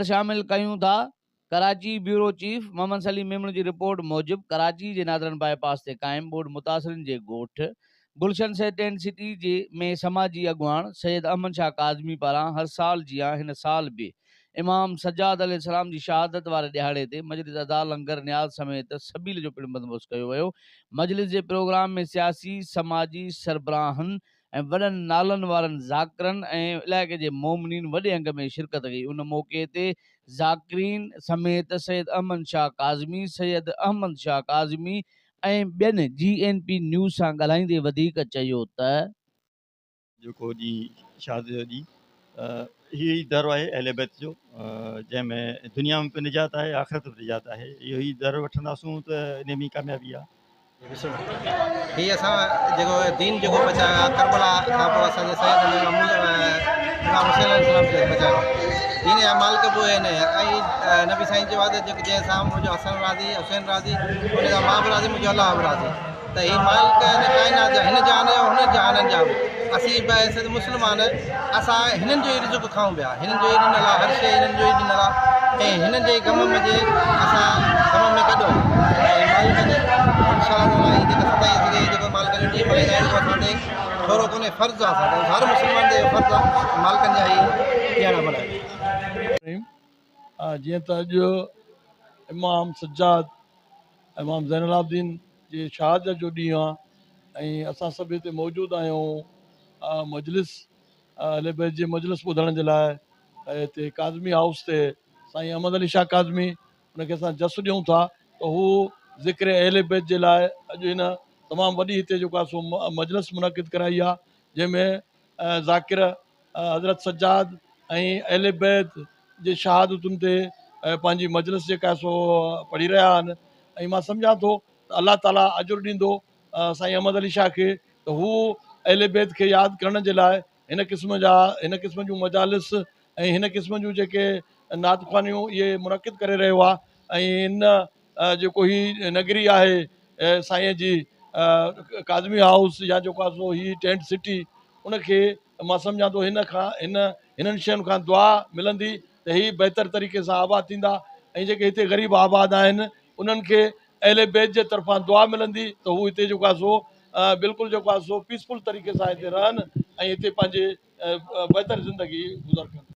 خبر شامل ڪيون ٿا، ڪراچي، بيورو چيف، محمد سليم ميمڻ جي رپورٽ موجب ڪراچي جي نادرن باء پاس تي قائم ٻوڏ متاثرين جي ڳوٺ گلشن سيد ٽينٽ سٽي جي ۾ سماجي اڳواڻ سيد احمد شاهه ڪاظمي پاران هر سال جيان هن سال به امام سجاد عليه السلام جي شهادت واري ڏهاڙي تي مجلس ادا لنگر نياز سميت سبيل جو پڻ بندوبست ڪيو ويو مجلس جي پروگرام ۾ سياسي سماجي سربراهن ۽ وڏن نالن وارن ذاڪرن ۽ علائقي جي مومنين وڏي انگ ۾ شرڪت ڪئي ان موقعي تي ذاڪرين سميت سيد احمد شاهه ڪاظمي، سيد احمد شاهه ڪاظمي ۽ ٻين جي اين پي نيوز سان ڳالهائيندي وڌيڪ چيو ته. جيڪو ڏينهن شهادت جو ڏينهن هي ئي در آهي اهل بيت جو جنهن ۾ دنيا ۾ به نجات آهي آخرت ۾ به نجات آهي اهو ئي در وٺنداسون ته ان ۾ ڪاميابي آهي. هي اسان جيڪو دين جيڪو بچايو آهي ڪربلا کان پوء اسان جي سيد امام حسين عليه السلام کي بچايو دين جا مالڪ به اهي نه ۽ نبي سائين چيو آهي ته جيڪو جنهن سان منهنجو حسن راضي حسين راضي ان سان مان به راضي منهنجو الله به راضي ته هي مالڪ هن ڪائنات جا هن جهان جا هن جهانن جا به اسين بحيثيت مسلمان اسان هنن جو ئي رزق کائون پيا هنن جو ئي ڏنل آهي هر شيء هنن جو ئي ڏنل آهي ۽ هنن جي غم ۾ جي اسان غم ۾ گڏ آهيون ۽ مالڪ جي انشاء الله تعالٰي هي جيڪا ستائي اسان کي جيڪو مالڪن جو ڏينهن ملهائيندا آهيون اسان تي ٿورو ڪونهي فرض آهي اسان تي هر مسلمان تي اهو فرض آهي مالڪن جا هي ڏيهاڙا ملهايو. جيئن ته اڄ امام سجاد امام زين العابدين جي شهادت جو ڏينهن آهي ۽ اسان سڀ هتي موجود آهيون مجلس اهل بيت جي مجلس ٻڌڻ جي لاء هتي ڪاظمي هائوس تي سائين احمد علي شاهه ڪاظمي ان کي اسان جس ڏيون ٿا ته هو ذڪر اهل بيت جي لاء اڄ هن تمام وڏي هتي جيڪو آهي سو مجلس منعقد ڪرائي آهي جنهن ۾ ذاڪر حضرت سجاد ۽ اهل بيت جي شهادتن تي پنهنجي مجلس جيڪا آهي سو پڙهي رهيا آهن ۽ مان سمجهان ٿو ته الله تعاليٰ اجر ڏيندو سائين احمد علي شاهه کي ته هو اهل بيت کي ياد ڪرڻ جي لاء هن قسم جا هن قسم جون مجالس ۽ هن قسم جون جيڪي نعت خوانيون اهي منعقد ڪري رهيو آهي ۽ هن جيڪو هي نگري آهي سائين جي ڪاظمي هائوس يا جيڪو آهي سو هي ٽينٽ سٽي ان کي مان سمجهان ٿو هن کان هن هنن شين کان دعا ملندي ته هي بهتر طريقي سان آباد ٿيندا ۽ جيڪي هتي غريب آباد آهن انهن کي اهل بيت جي طرفان دعا ملندي ته هو هتي جيڪو آهي سو بلڪل جيڪو آهي سو پيسفل طريقي سان هتي رهن ۽ هتي پنهنجي بهتر زندگي گذر ڪن.